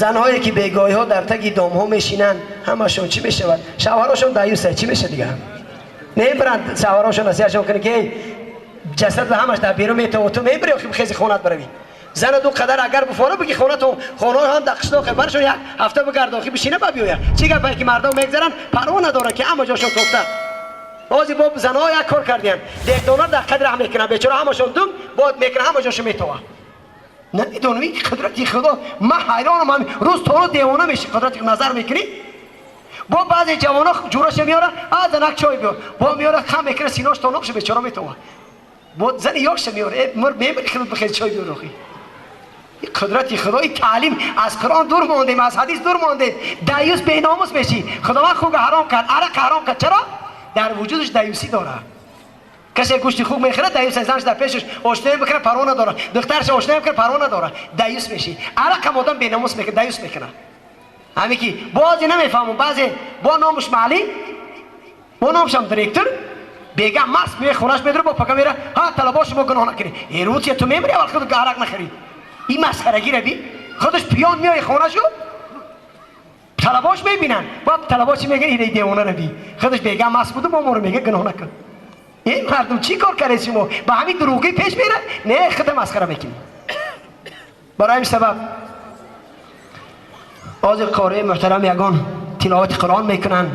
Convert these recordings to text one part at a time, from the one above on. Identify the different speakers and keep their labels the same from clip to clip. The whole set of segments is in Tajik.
Speaker 1: Занҳое ки бегоҳиҳо дар таги домҳо мешинанд, ҳамашон чӣ мешавад? Шавҳарошон даюса, чӣ мешавад дигар? Мебаранд шавҳарошон, насиҳатшон кунанд, ки ҷасад ҳамаш дар берун метавад, ту мебари охи хези хонат баравӣ. Зана ду қадар агар буфора биги хонатон, хонаҳо ҳам дар қишлоқе, барашон як ҳафта бигард, охи бишина ба биёя. Чӣ гапае ки мардум мегзаранд, парво надоранд, ки ҳама ҷошон тофта. Ҳозир бо занҳо як кор кардиянд, деҳдонар дар қадр раҳм мекунанд, бечора ҳамашон дум бод мекунанд, ҳама ҷошон метова. Намедонам, ин қудрати Худо, ман ҳайронам, рӯз то рӯз девона меши, қудрати назар мекунӣ. Бо баъзе ҷавоно ҷураша меёра, а занак чой биёр, бо меёра, хам мекуна, синош то нокша, бечора метова. Бо зани ёкша меёра, э мр мемири, худат бихез, чой биёр охи. Ин қудрати Худо, ин таълим аз Қуръон дур мондем, аз ҳадис дур мондем. Даюс беномус мешӣ. Худованд хуга ҳаром кард, арақ ҳаром кард. Чаро? Дар вуҷудаш даюсӣ дорад. Касе гӯшти хук мехӯрад, даюс, занаш дар пешаш ошноӣ мекунад, парво надорад, духтараш ошноӣ мекунад, парво надорад, даюс мешӣ. Арақ ҳам одам беномус мекунад, даюс мекунад. Ҳаме ки бозе намефаҳмам, баъзе бо номуш маълим, бо номушам директор, бега маст меояд, хонаш медора, бо пака мера, ҳа талабо, шумо гуноҳ накунед. Э рӯзия, ту мемири, аввал худ арақ нахӯрӣ. Ин масхарагира би, худаш пиён меояд хонашу, талабош мебинанд, бо талабо чӣ мегӯяд? Инаи девонара би, худаш бега маст буду, бо моро мега гуноҳ накун. Ин мардум, чӣ кор кардед шумо? Ба ҳамин дурӯғӣ пеш мера? Не, худа масхара мекунӣ. Барои ҳамин сабаб ҳозир қории муҳтарам ягон тиловати Қуръон мекунанд,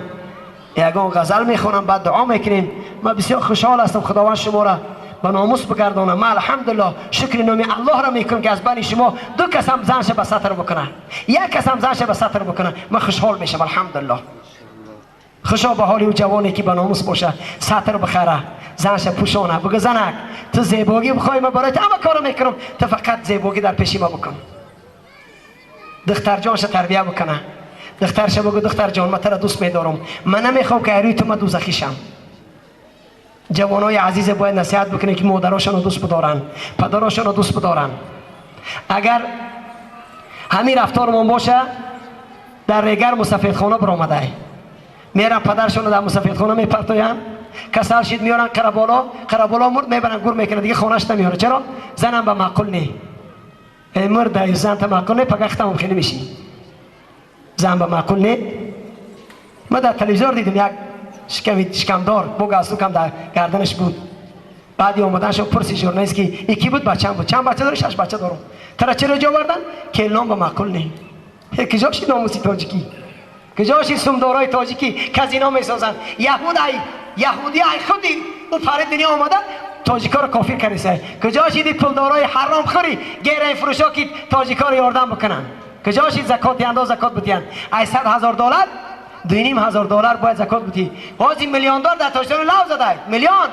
Speaker 1: ягон ғазал мехонам, баъд дуо мекунем. Ман бисёр хушҳол ҳастам, Худованд шуморо ба номус бигардонам. Ман, алҳамдулиллоҳ, шукри номи Аллоҳро мекунам, ки аз байни шумо ду касам занша ба сатр бикунад, як касам занша ба сатр бикунад, ман хушҳол мешавам, алҳамдулиллоҳ. Хушо ба ҳоли ӯ ҷавоне ки ба номус боша, сатр бихара, занша пӯшона, бигӯ: «Занак, ту зебогӣ бихоҳӣ, ман барои ту ҳама корро мекунам, ту фақат зебогӣ дар пеши ма бикун». Духтарҷонша тарбия бикуна, духтарша бигӯ: «Духтарҷон, ман тура дӯст медорам, ман намехоҳам ки рӯи ту ма дӯзахӣ шам». Ҷавонои азизе бояд насиҳат бикунем, ки модарошонро дӯст бидоранд, падарошонро дӯст бидоранд. Агар ҳамин рафтормон боша, дар регар мусафедхона биромадай, меран, падаршонро дар мусафедхона мепартоянд, касал шид, меёранд Қараболо, Қараболо мурд, мебаранд, гур мекунанд, дига хонаш намеёрад. Чаро? Занам ба маъқул не. Э мурда, занта маъқул не, пага хитамом хеле мешӣ. Зан ба маъқул не. Ма дар телевизор дидам, як шиками шикамдор бо галстукам дар гарданаш буд. Баъди омаданшо пурси журналист, ки и ки буд, бачам буд. Чанд бача дорӣ? Шаш бача дорам. Тара чаро ҷо овардан? Келном ба маъқул не. Куҷо шид номуси тоҷикӣ? Куҷо шид сумдорои тоҷикӣ, казино месозанд? Яҳуд ай яҳудӣ ай худи ӯ пари дунё омада, тоҷикоро кофир кардисай. Куҷо шиди пулдорои ҳаромхӯри героинфурӯшо, ки тоҷикоро ёрдам бикунанд? Куҷо шид закот диҳандо закот бидиҳанд? Ай 100 000 доллар 2,5 ҳазор доллар бояд закот бидиҳӣ. Ҳозир миллиондор дар Тоҷикистон лав задай, миллион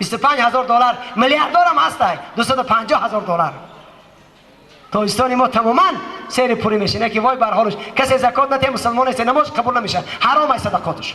Speaker 1: 25 000 доллар, миллиарддорам ҳастай, 250 000 доллар. Тоҷикистони мо тамоман сери пурӣ мешина, ки вой бар ҳолаш. Касе закот натия, мусулмон нест, намоз қабул намешавад, ҳаром ай садақоташ.